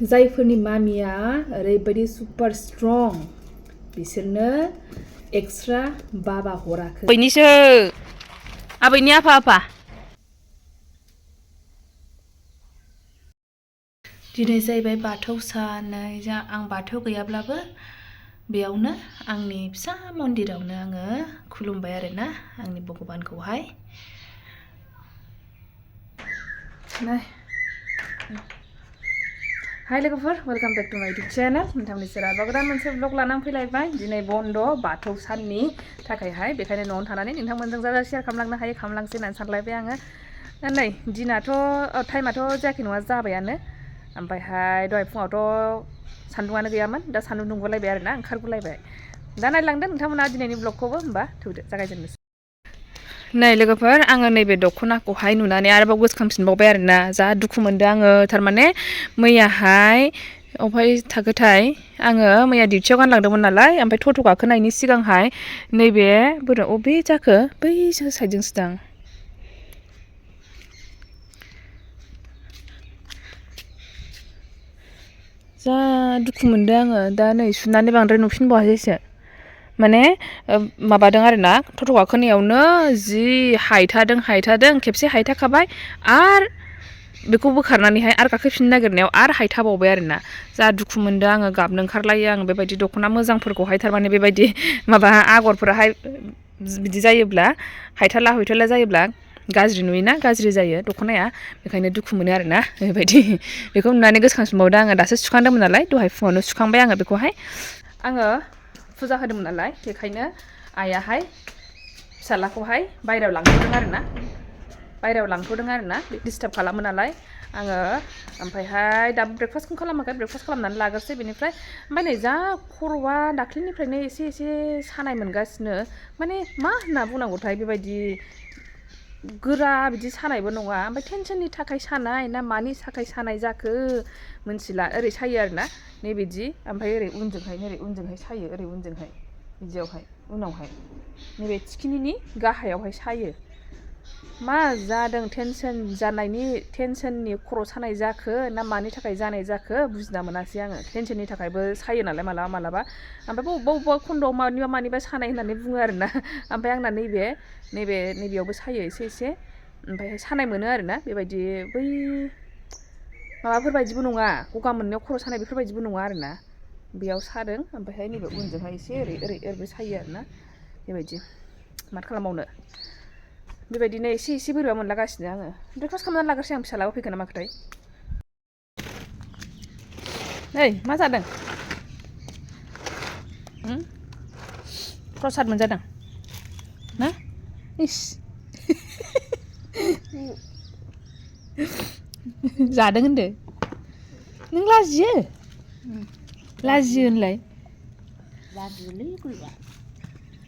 जायफोरनि मामिया ओरैबायदि super strong बिसोरनो एक्सट्रा बाबा हराखै बैनिसो आबैनि आफा आफा दिनै जाहैबाय बाथौ सान आं बाथौ गैयाब्लाबो बेयावनो आंनि फिसा मन्दिरावनो आङो खुलुमबाय आरोना आंनि भगबानखौहाय हाय लोगोफोर वेलकाम बेक टू माय इउटुब चेनेल नोंथांनि सेराव गोदान मोनसे ब्लग लानानै फैलायबाय दिनै बन्द बाथौ साननि थाखायहाय बेखायनो न'आवनो थानानै नोंथांमोनजों जा शेयार खालामलांनो हायो खालामलांसै होननानै सानलायबाय आङो नै दिनाथ' टाइमाथ' जायाखै नङा जाबायानो ओमफ्रायहाय दहाय फुङावथ' सान्दुङानो गैयामोन दा सान्दुं दुंगुलायबाय आरोना ओंखारगुलायबाय दा नायलांदो नोंथांमोना दिनैनि ब्लगखौबो होमबा थौदो जागायजेननोसै नै लोगोफोर आङो नैबे दख'नाखौहाय नुनानै आरोबाव गोसोखांफिनबावबाय आरोना जा दुखु मोनदों आङो थारमाने मैयाहाय अफाय थाखोथाय आङो मैया डिउटियाव गानलांदोंमोन नालाय ओमफ्राय टट' गाखोनायनि सिगांहाय नैबे बोरै अबे जाखो बै साइडजोंसो दां जा दुखु मोनदों आङो दा नै सुनानै बांद्राय नुफिनबावासैसो माने माबादों आरोना टट' गाखोनायावनो जि हायथादों खेबसे हायथाखाबाय आरो बेखौ बोखारनानैहाय आरो गाखोफिननो नागिरनायाव आरो हायथाबावबाय आरोना जा दुखु मोनदों आङो गाबनो ओंखारलायो आं बेबायदि दख'ना मोजांफोरखौहाय थारमाने बेबायदि माबा आगरफोराहाय बिदि जायोब्ला हायथाला हुयथाला जायोब्ला गाज्रि नुयोना गाज्रि जायो दख'नाया बेखायनो दुखु मोनो आरोना बेबायदि बेखौ नुनानै गोसोखांफिनबावदों आङो दासो सुखांदोंमोन नालाय दहाय फुङावनो सुखांबाय आङो बेखौहाय आङो फुजा होदोंमोन नालाय बेखायनो आइयाहाय फिसालाखौहाय बायहेरायाव लांथ'दों आरोना डिस्टार्ब खालामो नालाय आङो ओमफ्रायहाय दाबो ब्रेकफास्टखौनो खालामाखै ब्रेकफास्ट खालामनानै लाग्रोसै बेनिफ्राय ओमफ्राय नै जा खर'आ दाख्लिनिफ्रायनो एसे सानाय मोनगासिनो माने मा होनना बुंनांगौथाय बेबायदि गोरा बिदि सानायबो नङा ओमफ्राय टेनसननि थाखाय सानाय ना मानि थाखाय सानाय जाखो मोनथिला ओरै सायो आरोना नैबिदि ओमफ्राय ओरै उनजोंहाय सायो ओरै उनजोंहाय बिदियावहाय उनावहाय नैबे थिखिनिनि गाहायावहाय सायो मा जादों टेनसननि खर' सानाय जाखो ना मानि थाखाय जानाय जाखो बुजिना मोनासै आङो टेनसननि थाखायबो सायो नालाय मालाबा ओमफ्राय बबेबा खन्द'आव मानिबा सानाय होननानै बुङो आरोना ओमफ्राय आंना नैबेयावबो सायो एसे ओमफ्राय सानाय मोनो आरोना बेबायदि बै माबाफोर बायदिबो नङा गगा मोननायाव खर' सानाय बेफोरबायदिबो नङा आरोना बेयाव सादों ओमफ्रायहाय नैबे उनजोंहाय एसे ओरैबो सायो आरोना बेबायदि माथो खालामबावनो बेबायदिनो एसे बोरैबा मोनलागासिनो आङो ब्रेकफास्ट खालामनानै लाग्रोसै आं फिसालाबो फैगोन ना माखोथाय नै मा जादों प्रसाद मोनजादों ना इस जादों होनदो नों लाजियो होनलाय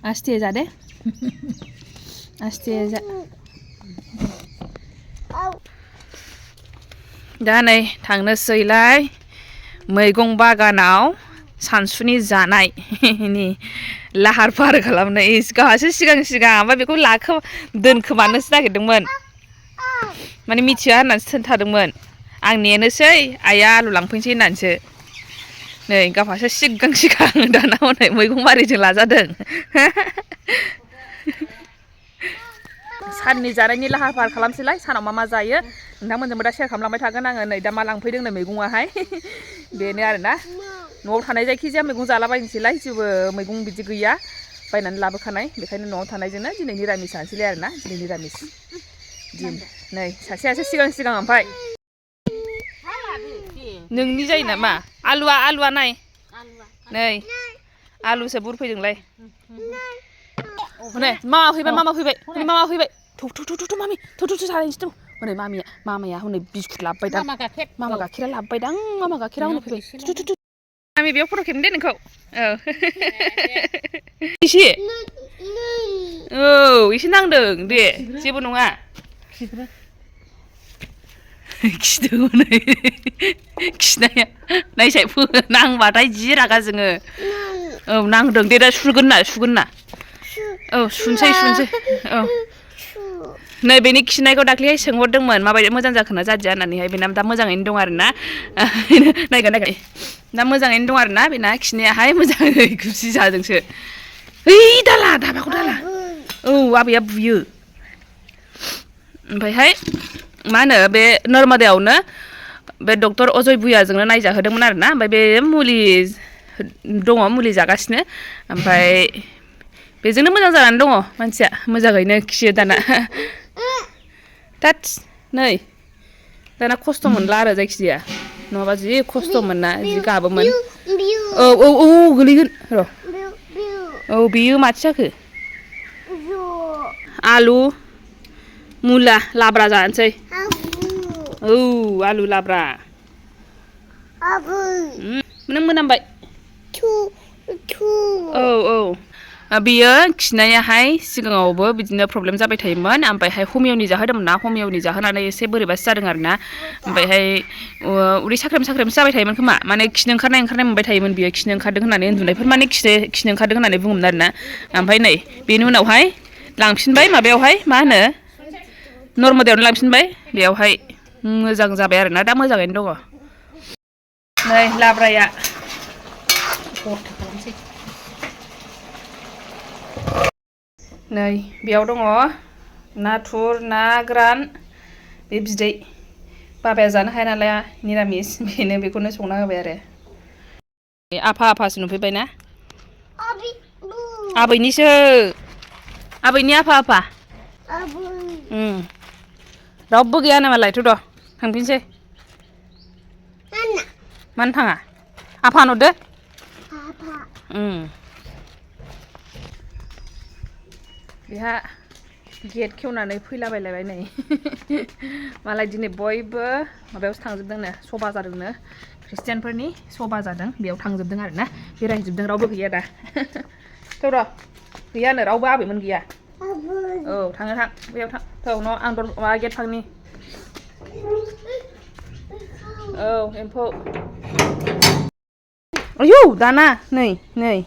आस्थे जादे आस्थे जा दा नै थांनोसैलाय मैगं बागानाव सानसुनि जानायनि लाहार फाहार खालामनाय गावहासो सिगां ओमफ्राय बेखौ दोनखोमानोसो नागिरदोंमोन माने मिथिया होननानैसो खोन्थादोंमोन आं नेनोसै आइया आलु लांफैनोसै होननानैसो नै गावहासो सिगां दाना हनै मैगं बारिजों लाजादों साननि जानायनि लाहार फाहार खालामसैलाय सानाव मा जायो नोंथांमोनजोंबो दा शेयार खालामलांबाय थागोन आङो नै दा मा लांफैदोंनो मैगङाहाय बेनो आरोना न'आव थानाय जायखिजाया मैगं जालाबायनोसैलाय जेबो मैगं बिदि गैया बायनानै लाबोखानाय बेखायनो न'आव थानायजोंनो दिनै निरामिस जानोसैलाय आरोना दिनै निरामिस दिन नै सासेयासो सिगां ओमफ्राय नोंनि जायो नामा आलुआ नाय नै आलुसो बुरफैदोंलाय हनै मामा फैबाय थौ मामि थौ सारायनोसै हनै मामाया हनै बिस्कुट लाबोबायदां मामा गाइखेरा लाबोबायदां मामा गाइखेरा हनै फैबाय मामि बेयाव फट' खेबनो दे नोंखौ एसे एसे नांदों दे जेबो नङा खिदों हनै खिनाया नायसाय नांबाथाय जि रागा जोङो नांदों दे दा सुगोन ना औ सुनसै औ नै बेनि खिनायखौ दाख्लैहाय सोंहरदोंमोन माबायदि मोजां जाखोना जादिया होननानैहाय बेना दा मोजाङैनो दं आरोना नायगोन दा मोजाङैनो दं आरोना बेना खिनायाहाय मोजाङै खुसि जादोंसो ओइ दाला दाबाखौ दाला औ आबैया बुयो ओमफ्रायहाय मा होनो बे नर्मादायावनो बे डक्टर अजय भुयाजोंनो नायजाहोदोंमोन आरोना ओमफ्राय बे मुलि दङ मुलि जागासिनो ओमफ्राय बेजोंनो मोजां जानानै दङ मानसिया मोजाङैनो खियो दाना थाथस नै दाना खस्थ' मोनला आरो जायखिजाया नङाबा जि खस्थ'मोन ना जि गाबोमोन औ औ औ गोलैगोन र' औ बेयो माथो जाखो आलु मुला लाब्रा जानोसै औ आलु लाब्रा नों मोनामबाय औ औ बियो खिनायाहाय सिगाङावबो बिदिनो प्रब्लेम जाबाय थायोमोन ओमफ्रायहाय हमिय'नि जाहोदोंमोन ना हमिय'नि जाहोनानै एसे बोरैबासो जादों आरोना ओमफ्रायहाय उदै साख्रेम साख्रेमसो जाबाय थायोमोन खोमा माने खिनो ओंखारनाय मोनबाय थायोमोन बियो खिनो ओंखारदों होननानै उन्दुनायफोर माने खिनो ओंखारदों होननानै बुङोमोन आरोना ओमफ्राय नै बेनि उनावहाय लांफिनबाय माबायावहाय मा होनो नर्मादायावनो लांफिनबाय बेयावहाय मोजां जाबाय आरोना दा मोजाङैनो दङ नै लाब्राया नै बेयाव दङ नाथुर ना गोरान बे बिदै बाबाया जानो हाया नालाय निरामिस बेनो बेखौनो संना होबाय आरो आफा आफासो नुफैबाय ना आबैनिसो आबैनि आफा आफा रावबो गैया नामालाय थ' थांफिनसै मानो थाङा आफा होनहरदो बेहा गेट खेवनानै फैलाबायलायबाय नै मालाय दिनै बयबो माबायावसो थांजोबदोंनो सभा जादोंनो ख्रिस्टियानफोरनि सभा जादों बेयाव थांजोबदों आरोना बेरायहैजोबदों रावबो गैया दा थ' र' गैयानो रावबो आबैमोन गैया औ थाङो थां बैयाव थां थ' न' आं माबा गेट फांनि औ एम्फौ आयौ दाना नै नै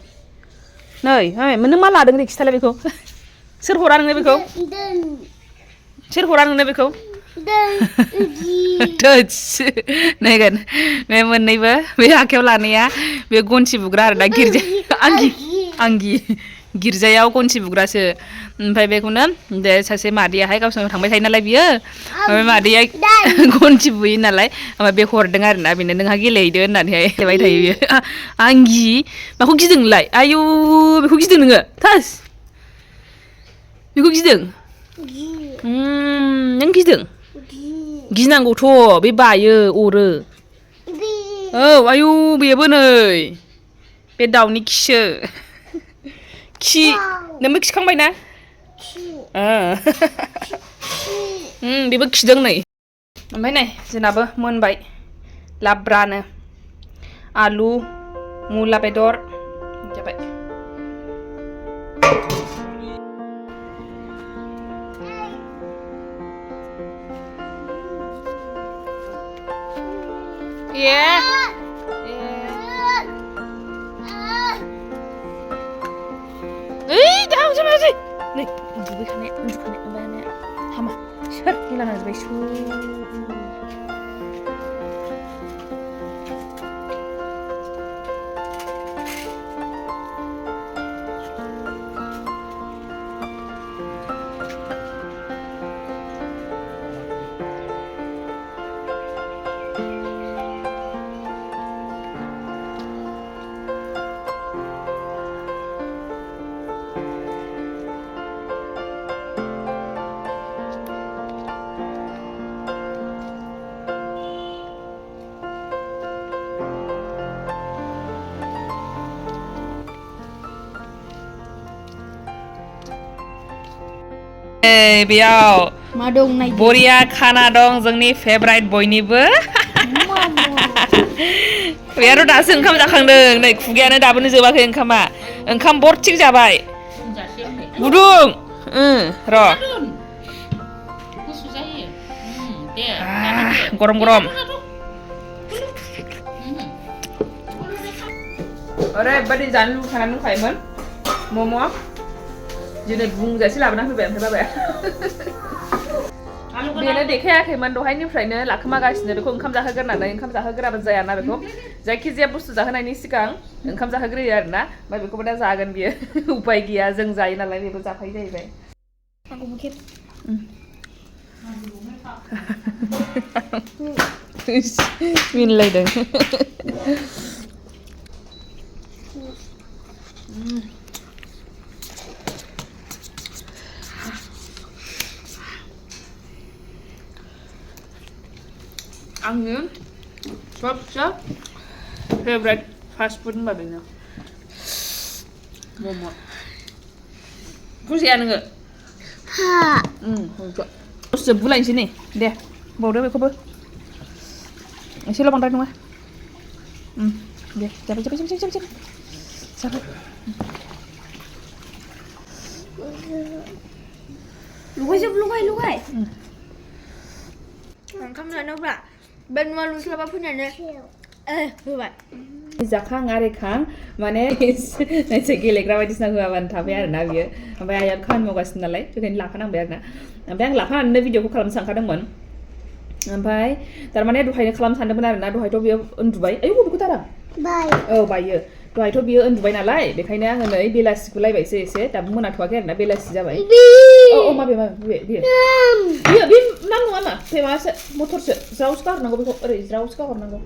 नै नों मा लादों दे खिथालाय बेखौ सोर हरा नोंनो बेखौ सोर हरा नोंनो बेखौ थोस नायगोन बे मोननैबो बे आखायाव लानाया बे गनसि बुग्रा आरोना आंगि गिर्जायाव गनसि बुग्रासो ओमफ्राय बेखौनो दे सासे मादैयाहाय गावसोरनाव थांबाय थायो नालाय बियो ओमफ्राय मादैया गनसि बुयो नालाय ओमफ्राय बे हरदों आरोना बेनो नोंहा गेलेहैदो होननानैहाय गेलेबाय थायो बियो आंगि माखौ गिदों नोंलाय आयौ बेखौ गिदों नोङो थास बेखौ गिदों नों गिदों गिनांगौथ' बे बायो अरो औ आयौ बेबो नै बे दाउनि खिसो नोंबो खिखांबायना बेबो खिदों नै ओमफ्राय नै जोंनाबो मोनबाय लाब्रानो आलु मुला बेदर जाबाय नै उन्दुखानाय ओमफ्राय हामा सोर मिला नांजोबबाय बेयाव बरिया खाना दं जोंनि फेभराइट बयनिबो बेयाथ' दासो ओंखाम जाखांदों नै खुगायानो दाबोनो जोबाखै ओंखामा ओंखाम बरथिक जाबाय गुदुं र' गरम गरम ओरैबायदि जानो लुबैखानानै दंखायोमोन मम' दिनै बुंजासे लाबोना फैबाय ओमफ्राय बाबाया बेनो देखायाखैमोन दहायनिफ्रायनो लाखोमागासिनो बेखौ ओंखाम जाहोग्रोनानै ओंखाम जाहोग्राबो जायाना बेखौ जायखिजाया बुस्थु जाहोनायनि सिगां ओंखाम जाहोग्रोयो आरोना ओमफ्राय बेखौबो दा जागोन बियो उपाय गैया जों जायो नालाय बेबो जाफायो जाहैबाय मिनिलायदों आंनि सबसे फेभरेट फास्ट फुड होनबा बेनो मम' बुजिया नोङो दसे बुलायनोसै नै दे बावदो बेखौबो एसेल' बांद्राय नङा दे जाबाय जाबाय लगाय ओंखाम जानोब्ला बे नुवा नुस्लाबा फैनानै होबाय जाखां आरिखां माने नायसै गेलेग्रा बायदिसिना होआबानो थाबाय आरोना बियो ओमफ्राय आइया खामानि मावगासिनो नालाय बेखायनो लाफानांबाय आरोना ओमफ्राय आं लाफानानैनो भिडिअखौ खालामनो सानखादोंमोन ओमफ्राय थारमाने दहायनो खालामनो सानदोंमोन आरोना दहायथ' बियो उन्दुबाय आयौ बेखौ दारा औ बायो दहायथ' बियो उन्दुबाय नालाय बेखायनो आङो नै बेलासिखौ लायबायसो एसे दाबो मोनाथ'वाखै आरोना बेलासि जाबाय माबे बियो बे नाम नङा मा बे माबासो मटरसो ज्रावसो गाहरनांगौ बेखौ ओरै ज्रावसो गाहरनांगौ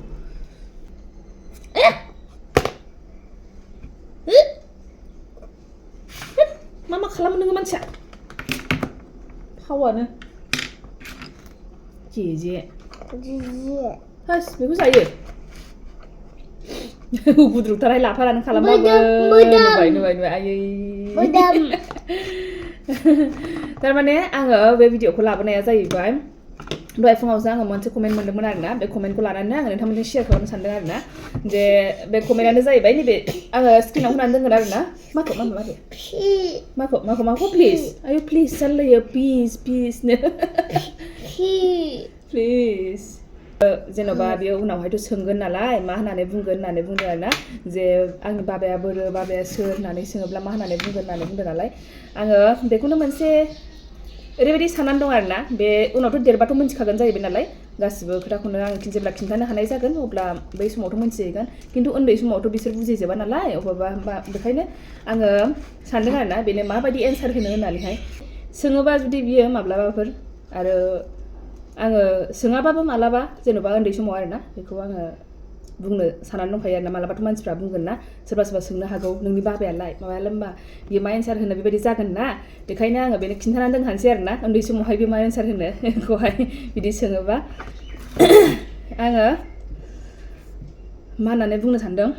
मा खालामो नोङो मानसिया फावानो जेजे हास बेखौ जायो गुद्रुकथारहाय लाफानानै खालामबाबो नुबाय आयै थारमाने आङो बे भिडिअखौ लाबोनाया जाहैबाय दहाय फुङावसो आङो मोनसे कमेन्ट मोन्दोंमोन आरोना बे कमेन्टखौ लानानै आङो नोंथांमोनजों शेयार खालामनो सानदों आरोना जे बे कमेन्टआनो जाहैबाय नैबे आङो स्क्रिनाव होनानै दोनगोन आरोना माखौ प्लिज आयु प्लिज जालायो प्लिजनो प्लिज जेन'बा बेयो उनावहायथ' सोंगोन नालाय मा होननानै बुंगोन होननानै बुंदों आरोना जे आंनि बाबाया बोरो बाबाया सोर होननानै सोङोब्ला मा होननानै बुंगोन होननानै बुंदों नालाय आङो बेखौनो मोनसे ओरैबायदि साननानै दं आरोना बे उनावथ' देरबाथ' मिन्थिखागोन जाहैबाय नालाय गासिबो खोथाखौनो आं जेब्ला खिन्थानो हानाय जागोन अब्ला बै समावथ' मिन्थिहैगोन खिन्थु उन्दै समावथ' बिसोर बुजिजोबा नालाय अबेबा बेखायनो आङो सानदों आरोना बेनो माबायदि एन्सार होनो होननानैहाय सोङोबा जुदि बियो माब्लाबाफोर आरो आङो सोङाबाबो मालाबा जेन'बा उन्दै समाव आरोना बेखौ आङो बुंनो साननानै दंखायो आरोना मालाबाथ' मानसिफ्रा बुंगोन ना सोरबा सोंनो हागौ नोंनि बाबायालाय माबायालाय होमबा बियो मा एन्सार होनो बेबायदि जागोन ना बेखायनो आङो बेनो खिन्थानानै दोनखानोसै आरोना उन्दै समावहाय बे मा एन्सार होनो बेखौहाय बिदि सोङोबा आङो मा होननानै बुंनो सानदों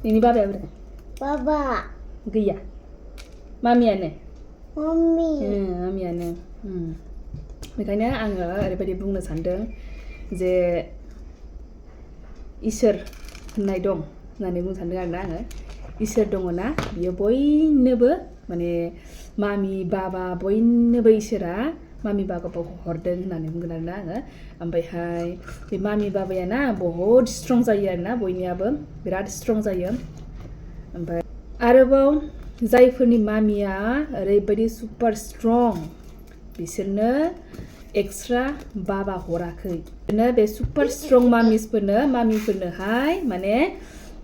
नोंनि बाबाया बोरै बाबा गैया मामियानो मामियानो बेखायनो आङो ओरैबायदि बुंनो सानदों जे इसोर होननाय दं होननानै बुंनो सानदों आरोना आङो इसोर दङ ना बियो बयनोबो माने मामि बाबा बयनोबो इसोरा मामि बाबाखौ हरदों होननानै बुंगोन आरोना आङो ओमफ्रायहाय बे मामि बाबाया ना बहुद स्ट्रं जायो आरोना बयनियाबो बिराद स्ट्रं जायो ओमफ्राय आरोबाव जायफोरनि मामिया ओरैबायदि सुपार स्ट्रं बिसोरनो एक्सट्रा बाबा हराखै बे सुपार स्ट्रं मामिफोरनोहाय माने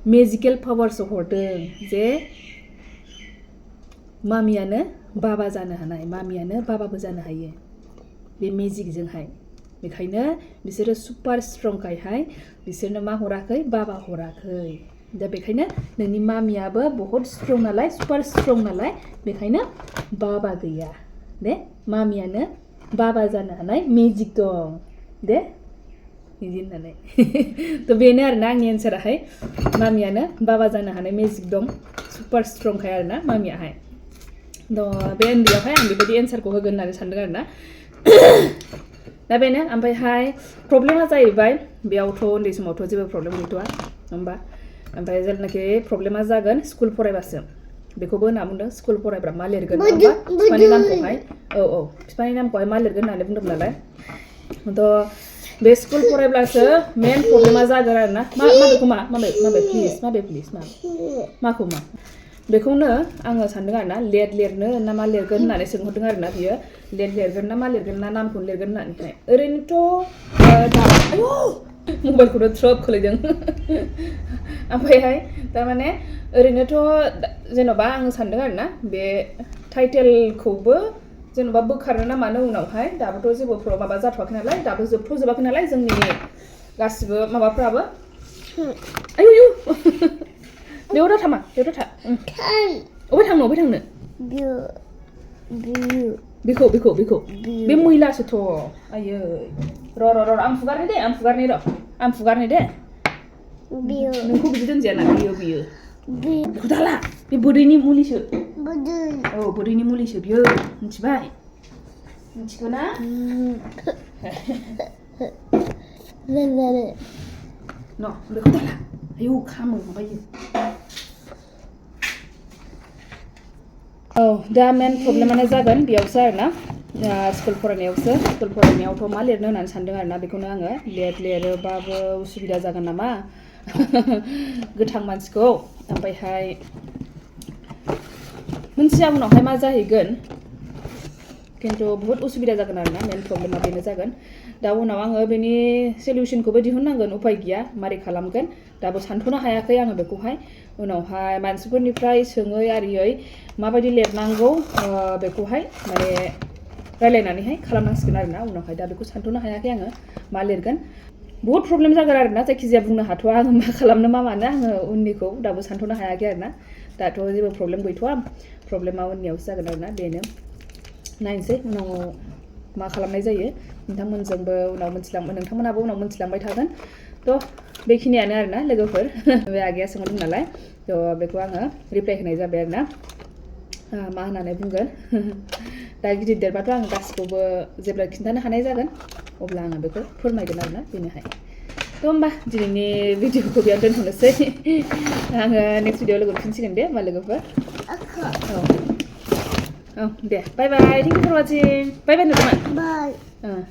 मेजिकेल पावारसो हरदों जे मामियानो बाबा जानो हानाय मामियानो बाबाबो जानो हायो बे मेजिकजोंहाय बेखायनो बिसोरो सुपार स्ट्रंखायहाय बिसोरनो मा हराखै बाबा हराखै दा बेखायनो नोंनि मामियाबो बहुत स्ट्रं नालाय सुपार स्ट्रं नालाय बेखायनो बाबा गैया दे मामियानो बाबा जानो हानाय मेजिक दं दे बिदि होननानै थ' बेनो आरोना आंनि एन्साराहाय मामियानो बाबा जानो हानाय मेजिक दं सुपार स्ट्रंखाय आरोना मामियाहाय थ' बे उन्दैयावहाय आं बेबायदि एन्सारखौ होगोन होननानै सानदों आरोना दा बेनो ओमफ्रायहाय प्रब्लेमा जाहैबाय बेयावथ' उन्दै समावथ' जेबो प्रब्लेम गैथ'आ होमबा ओमफ्राय जेब्लानाखि प्रब्लेमा जागोन स्कुल फरायबासो बेखौबो होनना बुंदों स्कुल फरायब्ला मा लिरगोन होमबा बिफानि नामखौहाय बिफानि नामखौहाय मा लिरगोन होननानै बुंदोंमोन नालाय थ' बे स्कुल फरायब्लासो मेन प्रब्लेमा जागोन आरोना माबे प्लिज माखौ बेखौनो आङो सानदों आरोना लिरनो ना मा लिरगोन होननानै सोंहरदों आरोना बियो लिरगोन ना मा लिरगोन ना नामखौनो लिरगोन होननानैहाय ओरैनोथ' आयौ मबाइलखौनो थ्रोब खोलैदों ओमफ्रायहाय थारमाने ओरैनोथ' जेन'बा आङो सानदों आरोना बे टाइटेलखौबो जेन'बा बोखारनो ना मानो उनावहाय दाबोथ' जेबो माबा जाथ'वाखै नालाय दाबो जोबथ'जोबाखै नालाय जोंनि गासिबो माबाफ्राबो आयौ बेयाव दा थामा बेयाव दा था अबे थांनो बेखौ बे मैलासोथ' आयै र' आं फुगारनि दे नोंखौ बिदि दोनजायाना बियो बेखौ दाला बे बोदैनि मुलिसो औ बोदैनि मुलिसो बियो मिथिगौ ना न' बेखौ दाला आयौ खामो माबायो औ दा मेन प्रब्लेमानो जागोन बेयावसो आरोना स्कुल फरायनायावथ' मा लिरनो होननानै सानदों आरोना बेखौनो आङो लिरोबाबो उसुबिदा जागोन नामा गोथां मानसिखौ ओमफ्रायहाय मोनथिया उनावहाय मा जाहैगोन खिन्थु बहुत उसुबिदा जागोन आरोना मेन प्रब्लेमा बेनो जागोन दा उनाव आङो बेनि सलिउसनखौबो दिहुननांगोन उफाय गैया मारै खालामगोन दाबो सानथ'नो हायाखै आङो बेखौहाय उनावहाय मानसिफोरनिफ्राय सोङै आरियै माबायदि लिरनांगौ बेखौहाय माने रायलायनानैहाय खालामनांसिगोन आरोना उनावहाय दा बेखौ सानथ'नो हायाखै आङो मा लिरगोन बहुत प्रब्लेम जागोन आरोना जायखिजाया बुंनो हाथ'वा आङो मा खालामनो मा मानो आङो उननिखौ दाबो सानथ'नो हायाखै आरोना दाथ' जेबो प्रब्लेम गैथ'वा प्रब्लेमा उननियावसो जागोन आरोना बेनो नायनोसै उनाव मा खालामनाय जायो नोंथांमोनाबो उनाव मोनथिलांबाय थागोन थ' बेखिनियानो आरोना लोगोफोर बे आगैया सोंहरदों नालाय थ' बेखौ आङो रिप्लाइ होनाय जाबाय आरोना मा होननानै बुंगोन दा गिदिर देरबाथ' आङो गासिखौबो जेब्ला खिन्थानो हानाय जागोन अब्ला आङो बेखौ फोरमायगोन आरोना बेनोहाय थ' होमबा दिनैनि भिडिअखौ बेयाव दोनथ'नोसै आङो नेक्स्ट भिडिअआव लोगो मोनफिनसिगोन दे होमबा लोगोफोर औ दे बाय थेंक इउ फर वाचिं बाय नोंथांमोन